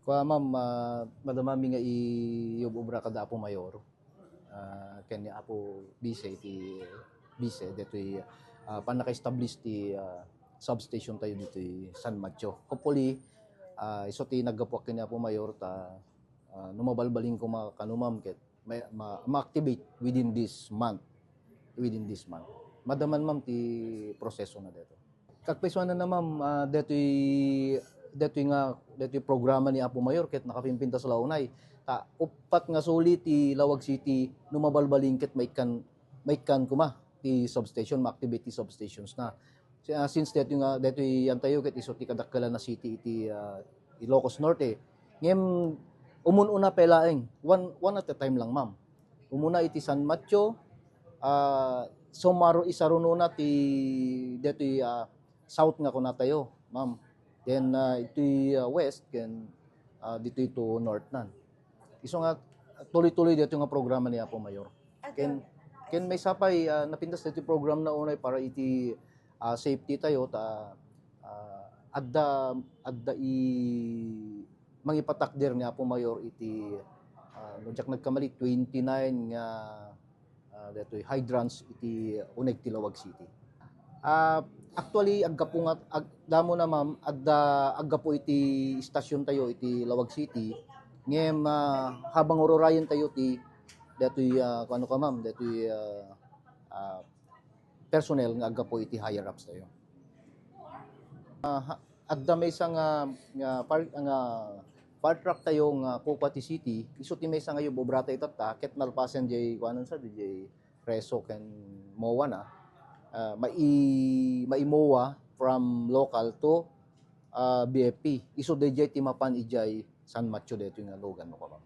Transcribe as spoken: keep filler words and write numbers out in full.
Kua, ma'am, ah, madamami nga iyub-obra kada Apo Mayor, ah, ken ni Apo Vice, ti Vice, detoy, ah, pannaka-establish ti, ah, substation tayo ditoy San Mateo. Hopefully, ah, isu ti naggapuak ken ni Apo Mayor ta, ah, no mabalbalin koma kano, ma'am, ket ma-, ma-, ma-activate within this month. Within this month. Madaman, ma'am, ti proseso na dito. Kagpaisuanan na, ma'am, ah, detoy, detoy nga, detoy programa ni Apo Mayor, ket nakapimpintas la unay. Ta, uppat nga suli ti Lawag City, no mabalbalin ket maikkan, maikkan koma ti substation, ma-activate ti substations na. Si-, ah, since detoy nga, detoy yan tayo, ket isu ti kadakkelan na city iti, ah, Ilocos Norte. Ngem, umun-una pay laeng, one, one at a time lang, ma'am. Umuna iti San Mateo, ah, sumaro-, isarunona ti detoy, ah, south nga kuna tayo, ma'am. Then, ah, itoy, ah, west, ken, ah, ditoy to north nan. Isu nga, tuloy-tuloy detoy nga programa ni Apo Mayor. Ken, ken maysa pay, ah, napintas detoy program na unay para iti, ah, safety tayo ta, ah, adda, adda i-, mangipatakder ni Apo Mayor iti, ah, no diak nagkamali, twenty-nine nga, ah, detoy hydrants iti uneg ti Lawag City. Ah, actually, aggapu nga, ag-, damo na, ma'am, adda, aggapu iti istasyon tayo iti Lawag City. Ngem, ah, habang ururayen tayo ti, detoy, ah, kano ka, ma'am, detoy, ah, ah, personnel nga aggapu iti higher ups tayo. Ah, ha-, adda maysa nga, nga fire, nga fire truck tayo nga kupa ti city, isu ti maysa nga iyub-obra tayo tatta, ket nalpasen jay, kuanon sa, jay Reso ken MOA na. Ah, mai-, mai-MOA from local to, ah, B F P. Isu dayjay ti mapan ijay San Mateo daytoy nga lugan, no, kuan.